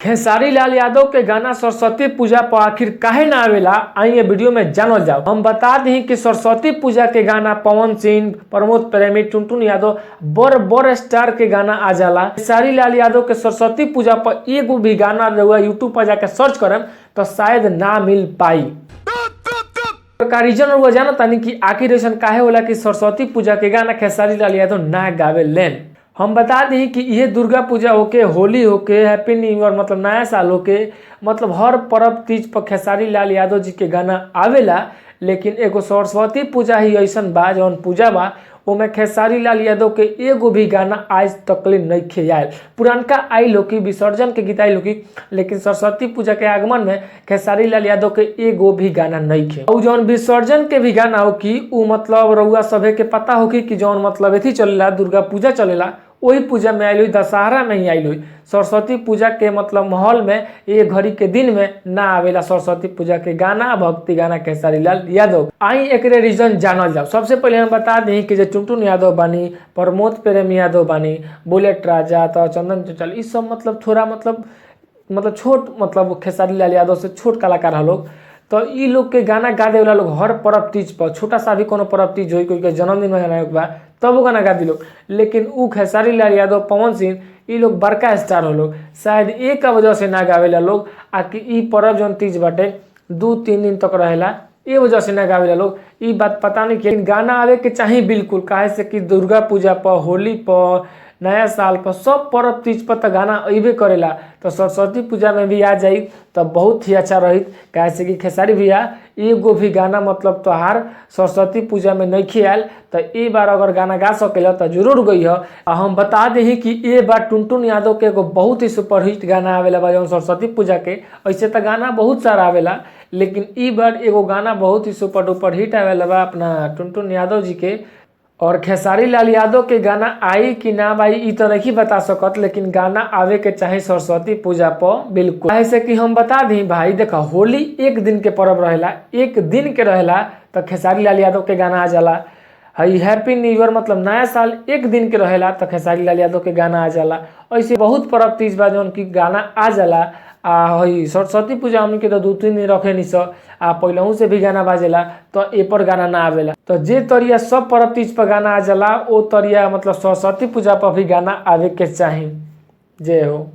खेसारी लाल यादव के गाना सरस्वती पूजा पर आखिर काहे ना आवेला, आई वीडियो में जानल जाओ। हम बता दी कि सरस्वती पूजा के गाना पवन सिंह, प्रमोद प्रेमी, टुनटुन यादव बड़ बड़ स्टार के गाना आ जाला। खेसारी लाल यादव के सरस्वती पूजा पर एगो भी गाना रहुआ यूट्यूब पर जाके सर्च करम तो शायद ना मिल पाई। का रीजन रहुआ जाना तानी कि आखिर ऐसा काहे होला कि सरस्वती पूजा के गाना खेसारी लाल यादव ना गावे लेन। हम बता दी कि यह दुर्गा पूजा होके, होली होके, हैप्पी न्यू ईयर मतलब नया साल होके, मतलब हर पर्व तीज पर खेसारी लाल यादव जी के गाना आवेला। लेकिन एगो सरस्वती पूजा ही ऐसा बा जौन पूजा बा ओमे खेसारी लाल यादव के एगो भी गाना आज तकले नहीं आयल। पुरानका आइल हो कि विसर्जन के गीत आइल हो कि, लेकिन सरस्वती पूजा के आगमन में खेसारी लाल यादव के एगो भी गाना नहीं खे। और जौन विसर्जन के भी गाना हो कि उ मतलब रउआ सभे के पता हो कि जौन मतलब अथी चलेला, दुर्गा पूजा चलेला, वही पूजा में आयल हुई, दशहरा में ही आयल हुई। सरस्वती पूजा के मतलब माहौल में ये घड़ी के दिन में ना आवेला सरस्वती पूजा के गाना, भक्ति गाना खेसारी लाल यादव। आई एकरे रीजन जानल जाओ। सबसे पहले हम बता दी कि जे टुनटुन यादव बानी, प्रमोद प्रेमी यादव बानी, बुलेट राजा तो चंदन चंचल, ई सब मतलब थोड़ा मतलब छोट मतलब खेसारी लाल यादव से छोट कलाकार ह लोग। तो ई लोग के गाना गा देवला लोग हर पर्व तीज पर, छोटा सा भी कोनो पर्व तीज होई, कोई के जन्मदिन में गाना बा तब वो गाना गा दी लोग। लेकिन उ खेसारी लाल यादव, पवन सिंह ई लोग बड़का स्टार हो लोग, शायद एक वजह से ना गावेला लोग। आ कि ई पर्व जौन तीज बाटे 2-3 दिन तक रहेला, ये वजह से ना गावेला लोग, ई बात पता नहीं। लेकिन गाना आवे के चाही बिल्कुल, काहे से कि दुर्गा पूजा पर, होली पर, नया साल पर, सब पर्व तीज पर तो गाना अबे करेला। तो सरस्वती पूजा में भी आ जाई तो बहुत ही अच्छा रही। काहे से कि खेसारी भैया एगो भी गाना मतलब तोहार सरस्वती पूजा में नहीं आयल, तो ए बार अगर गाना गा सकेला तो जरूर गई है। आ हम बता दी कि ए बार टुनटुन यादव के एगो बहुत ही सुपरहिट गाना आवेला बा जौन सरस्वती पूजा के। ऐसे तो गाना बहुत सारा आवेला, लेकिन ई बार एगो गाना बहुत ही सुपर डुपर हिट आवेला बा अपना टुनटुन यादव जी के। और खेसारी लाल यादव के गाना आई कि ना भाई ई तो नहीं बता सकत, लेकिन गाना आवे के चाहे सरस्वती पूजा पर बिल्कुल। ऐसे कि हम बता दी भाई, देखो होली एक दिन के पर्व रहेला, एक दिन के रहेला तो खेसारी लाल यादव के गाना आ जाला। हई हैप्पी न्यू ईयर मतलब नया साल एक दिन के रहेला तो खेसारी लाल यादव के गाना आ जाला। ऐसे बहुत पर्व तीज बा जौन की गाना आ जाला। आ हई सरस्वती पूजा हमनी के तो 2-3 दिन रखे नी स, आ पहलहू से भी गाना बाजेला तो ए पर गाना ना आवेला। तो जे तरिया सब पर्व तीज पर गाना आ जाला ओ तरिया मतलब सरस्वती पूजा पर भी गाना आवे के चाही। जय हो।